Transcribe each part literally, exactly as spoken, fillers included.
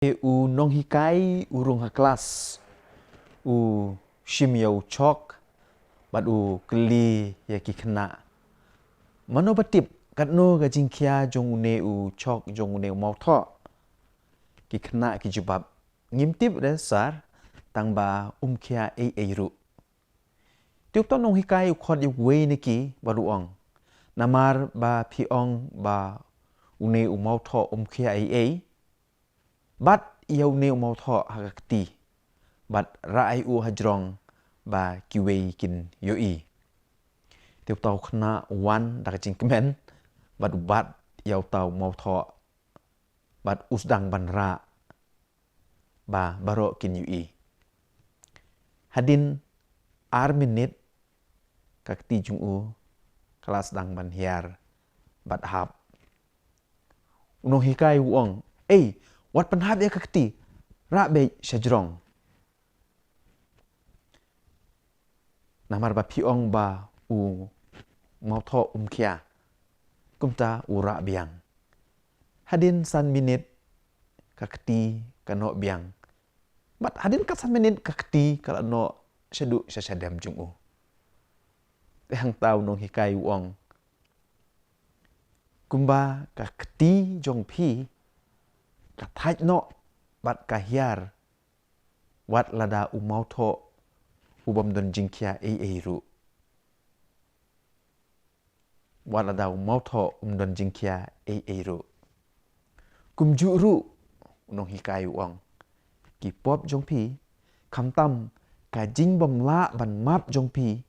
U nonghikai u rung ha klas, u shim ïa u chok bad u kylli ïa ki khynnah: Mano ba tip katno ka jingkhia jong une u chok, jong une u mawthoh? Ki khynnah ki jubab: Ngim tip re sir, tang ba um khia ei ei ruh. Te uta u nonghikai u khot ïa uwei na ki bad u ong: Namar ba phi ong ba une u mawthoh um khia ei ei, bat ïa une u mawthoh ha ka kti bad rah ïa u hajrong ba kiwei kin ïohi. Te uta u khynnah u wan da ka jingkmen bad u bat ïa uta u mawthoh bad u sdang ban rah ba baroh kin ïohi. Hadien ar minit ka kti jong u ka la sdang ban hiar bad hap. U nonghikai u ong: Ei, wat pynhap ïa ka kti, rah beit shajrong. Namar ba phi ong ba u mawthoh um khia, kumta u rah biang. Hadien san minit ka kti ka noh biang. Bad hadien ka san minit ka kti ka la noh shaduh sha shadem jong u. Te hangta u nonghikai u ong: Kumba ka kti jong phi ka thait noh bad ka hiar, wat lada u mawthoh u bym don jingkhia ei ei ruh. Wat lada u mawthoh um don jingkhia ei ei ruh. Kumjuh ruh, u nonghikai u ong, ki pop jong phi, khamtam ka jingbym lah ban map jong phi,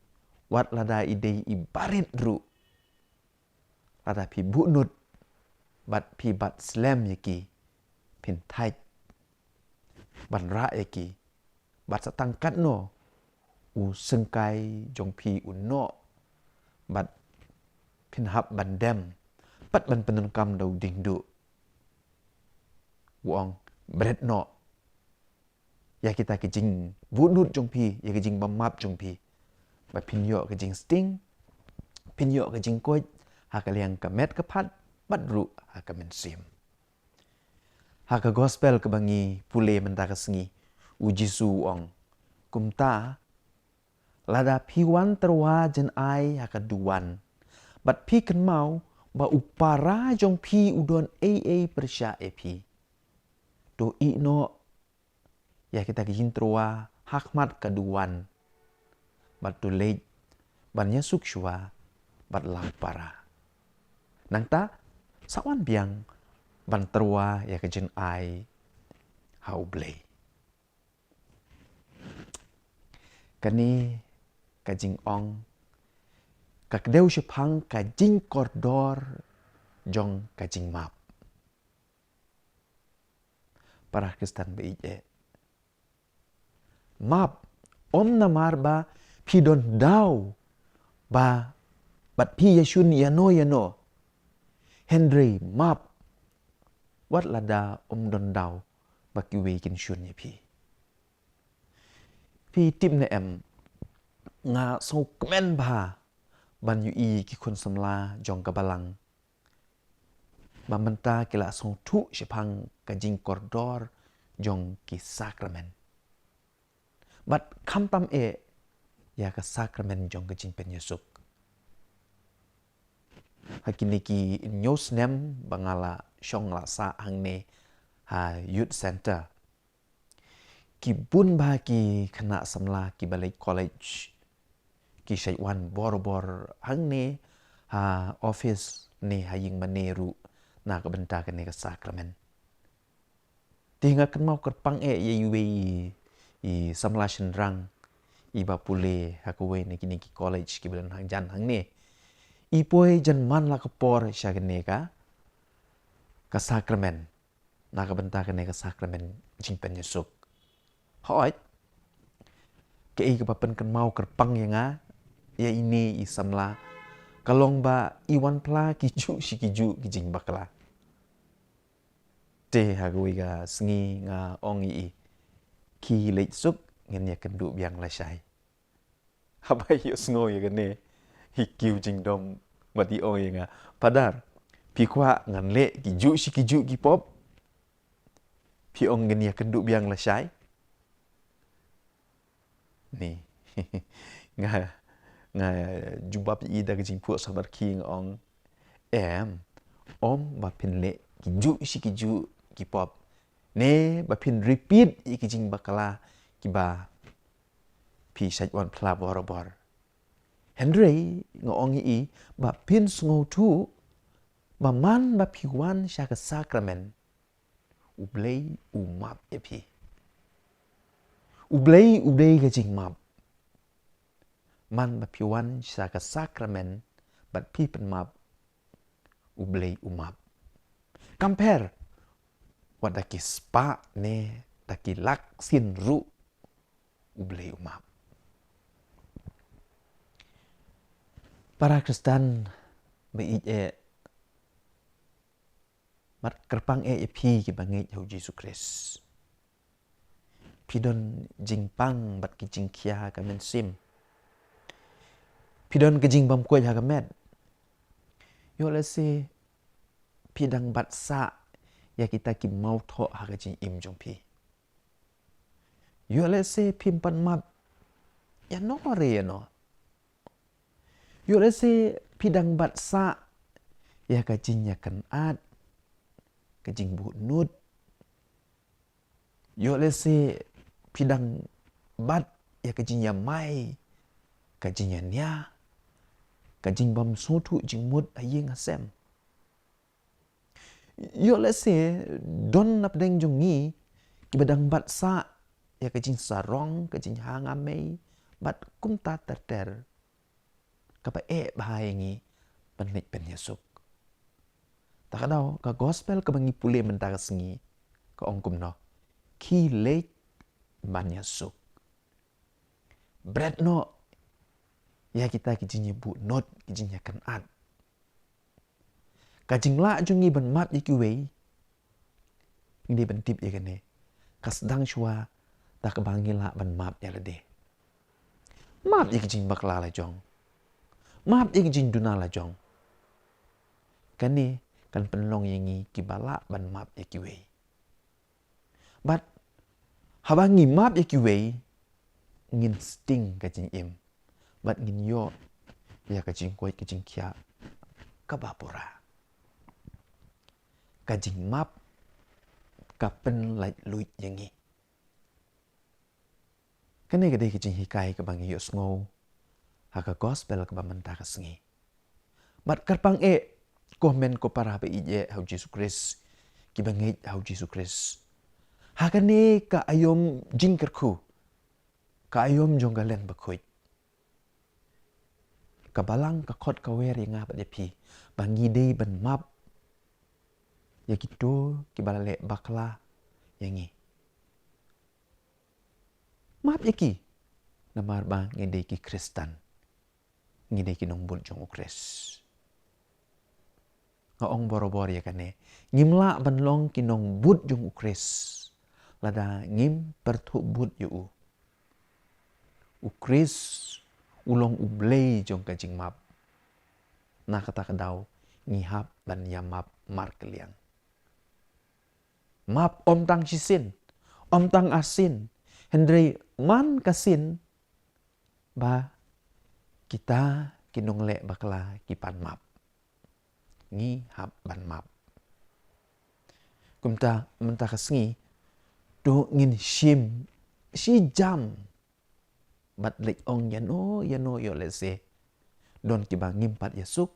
wat lada i dei i barit ruh, lada phi buhnud bad phi bat slem ïa ki, phin thait ban rah ïa ki, bad sa tang katno u syngkai jong phi u noh, bad phin hap ban dem, bad ban pyndonkam da u diengduh. U ong, bret noh ïa kita ki jingbuhnud jong phi, ïa ki jingbym map jong phi, ba phin ïoh ka jingsting, phin ïoh ka jingkoit ha ka liang ka met ka phad bad ruh ha ka mynsiem. Ha ka gospel kaba ngi pule mynta ka sngi, u Jisu u ong, kumta lada phi wan tyrwa jngai ha ka duwan bad phi kynmaw ba u para jong phi u don ei ei pyrshah ïa phi, to ïeh noh ïa kita ki jingtyrwa ha khmat ka duwan, bad to leit ban ïasuk shuwa bad la u para. Nangta sa wan biang ban tyrwa ïa ka jngai ha U Blei. Kane ka jingong ka kdew shaphang ka jingkordor jong ka jingmap. Para Khristan ba ïeit, map ym namar ba phi don daw ba bad phi ïashun ïano ïano. Hynrei map wat lada ym don daw ba kiwei kin shun ïa phi. Phi tip ne em, nga sngewkmen bha ban ïohi ki khun samla jong ka balang ba mynta ki la sngewthuh shaphang ka jingkordor jong ki sakramen, bad khamtam eh ïa ka sakramen jong ka jingpynïasuk. Ha kine ki hynñiew snem ba nga la shong la sah hangne ha Youth Centre, ki bun bha ki khynnah samla kiba leit college ki shait wan bor bor hangne ha office ne ha ïing mane ruh na ka bynta kane ka sakramen. Te nga kynmaw kyrpang eh ïa iwei i samla shynrang iba pule ha kawei na kine ki college kiba don hangjan hangne. I poi jan man la ka por sha kane ka, ka sakramen, na ka bynta kane ka sakramen jingpynïasuk. Hooid, kaei kaba pynkynmaw kyrpang ïa nga ïa ine i samla ka long ba i wan phla kijuh shi kijuh ki jingbakla. Te ha kawei ka sngi nga ong ïa i, khie leit suk, ngin ïakynduh biang lashai. Haba i ïohsngew ïa kane, i kiew jingdom bad i ong ïa nga, Padar, phi kwah ngan leh kijuh shi kijuh ki pop? Phi ong ngin ïa kynduh biang lashai? Ni. Nga, nga jubab ïa i da ka jingphuh samar ki, nga ong, em, ym ba phin leh kijuh shi kijuh ki pop, ne ba phin repeat ïa ki jingbakla kiba phi shait wan phla borabor. Hynrei nga ong ïa i ba phin sngewthuh ba man ba phi wan sha ka sakramen, U Blei u map ïa phi. U Blei u dei ka jingmap. Man ba phi wan sha ka sakramen bad phi pynmap, U Blei u map. Compare wat da ki spah ne da ki lak sien ruh, U Blei u map. Para Khristan ba ïeit eh, bad kyrpang eh ïa phi kiba ngeit ha U Jisu Khrist. Phi don jingpang bad ki jingkhia ha ka mynsiem. Phi don ka jingbymkoit ha ka met. Ïoh lehse phi dang bat sah ïa kita ki mawthoh ha ka jingim jong phi. Ïoh lehse phim pat map ïano re ïano. Ïoh lehse phi dang bat sah ïa ka jingïakynad, ka jingbuhnud. Ïoh lehse phi dang bat ïa ka jingïamai, ka jingïania, ka jingbymsngewthuh jingmut ha ïing ha sem. Ïoh lehse don napdeng jong ngi kiba dang bat sah ïa ka jingsarong, ka jinghangam mei bad kumta ter ter, kaba eh bha ïa ngi ban leit ban ïasuk. Ta ka daw ka gospel kaba ngi pule mynta ka sngi ka ong kumno? Khie leit ban ïasuk. Bret noh ïa kita ki jingïabuhnud, ki jingïakynad. Ka jinglah jong ngi ban map ïa kiwei, ngi dei ban tip ïa kane, ka sdang shuwa da kaba ngi lah ban map ïa lade. Map ïa ki jingbakla la jong. Map ïa ki jingduna la jong. Kane kan pynlong ïa ngi kiba lah ban map ïa kiwei. Bad haba ngi map ïa kiwei, ngin sting ka jingim bad ngin ïoh ïa ka jingkoit ka jingkhiah kaba pura. Ka jingmap ka pynlait luid ïa ngi. Kane ka dei ka jinghikai kaba ngi ïohsngew ha ka gospel kaba mynta ka sngi. Bad kyrpang eh, ko hynmen ko para ba ïeit eh ha U Jisu Khrist, kiba ngeit ha U Jisu Khrist, ha kane ka aïom jingkyrkhu, ka aïom jong ka Leng Bakhuid, ka Balang ka khot ka wer ïa nga bad ïa phi ba ngi dei ban map ïa kito kiba la leh bakla ïa ngi. Map ïa ki, namar ba ngi dei ki Khristan, ngi dei ki nongbud jong U Khrist. Nga ong borabor ïa kane, ngim lah ban long ki nongbud jong U Khrist lada ngim pyrthuh bud ïa u. U Khrist u long U Blei jong ka jingmap. Na kata ka daw ngi hap ban ïa map markylliang. Map ym tang shisien, ym tang arsien, hynrei man ka sien ba kita ki nongleh bakla ki pan map, ngi hap ban map. Kumta mynta ka sngi, to ngin shim shi jam bad leit ong ïano ïano, ïoh lehse don kiba ngim pat ïasuk,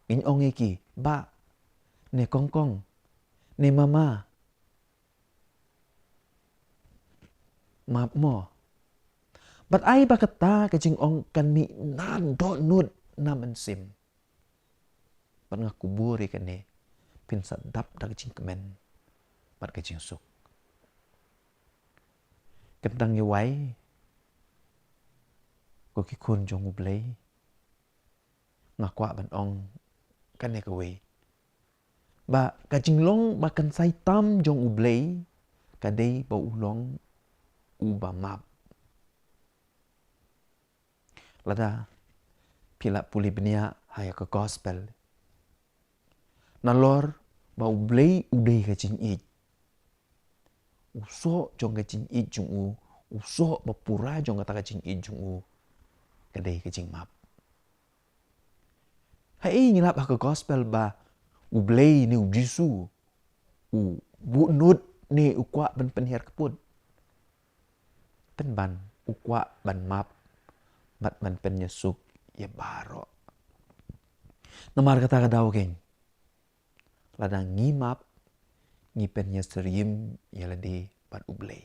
ngin ong ïa ki, bah, ne kongkong, ne mama, map mo. Bad ai ba kata ka jingong kan mih na dohnud na mynsiem. Bad nga kubur ïa kane, phin sa dap da ka jingkmen bad ka jingsuk. Kyntang ïa wai, ko ki khun jong U Blei, nga kwah ban ong kane kawei, ba ka jinglong ba kynsai tam jong U Blei ka dei ba u long uba map. Lada phi la pule bniah ha ïa ka gospel, nalor ba U Blei u dei ka jingïeit, u soh jong ka jingïeit jong u, u soh ba pura jong kata ka jingïeit jong u, ka dei ka jingmap. Haei ngi lap ha ka gospel ba U Blei ne U Jisu u buh nud ne u kwah ban pynhiar kput? Pynban u kwah ban map bad ban pynïasuk ïa baroh. Namar kata ka daw keiñ, lada ngi map, ngi pynïasyriem ïa lade bad U Blei.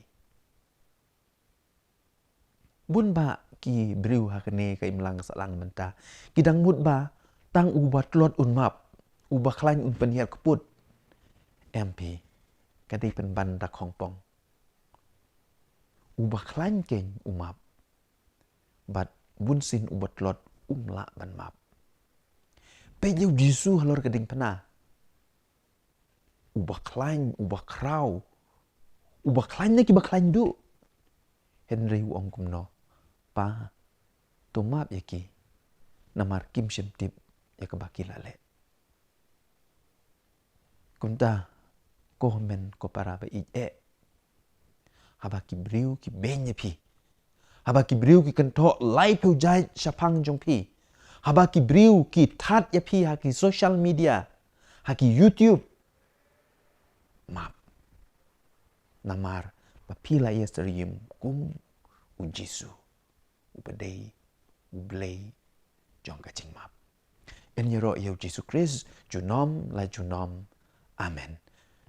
Bun bah ki briew ha kane ka imlang sahlang mynta ki dang mut ba tang uba tlot un map, uba khlaiñ un pynhiar kput. Em phi, ka dei pynban da khongpong. Uba khlaiñ keiñ u map, bad bunsien uba tlot um lah ban map. Peit ïa U Jisu halor ka diengphna. Uba khlaiñ, uba khraw, uba khlaiñ na kiba khlaiñ duh. Hynrei u ong kumno? Pa, to map ïa ki, namar kim shym tip ïa kaba ki la leh. Kumta, ko hynmen ko para ba ïeit eh, haba ki briew ki beiñ ïa phi, haba ki briew ki kynthoh laiphew jait shaphang jong phi, haba ki briew ki thad ïa phi ha ki social media, ha ki YouTube, map. Namar ba phi la ïasyriem kum U Jisu, uba dei U Blei jong ka jingmap. Yn ïaroh ïa U Jisu Khrist junom la junom. Amen.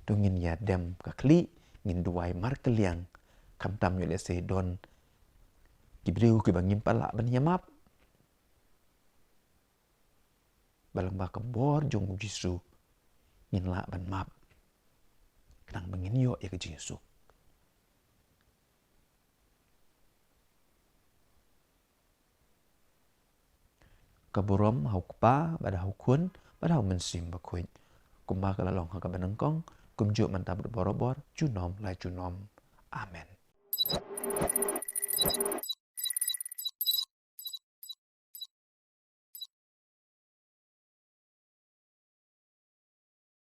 To ngin ïa dem ka khlieh, ngin duwai markylliang, khamtam ïoh lehse don ki briew kiba ngim pat lah ban ïa map. Ba lyngba ka bor jong U Jisu ngin lah ban map, khnang ba ngin ïoh ïa ka jingïasuk. Ka burom ha U Kpa, bad ha U Khun, bad ha U Mynsiem Bakhuid, kumba ka la long ha kaba nyngkong, kumjuh mynta bad barabor, junom la junom. Amen.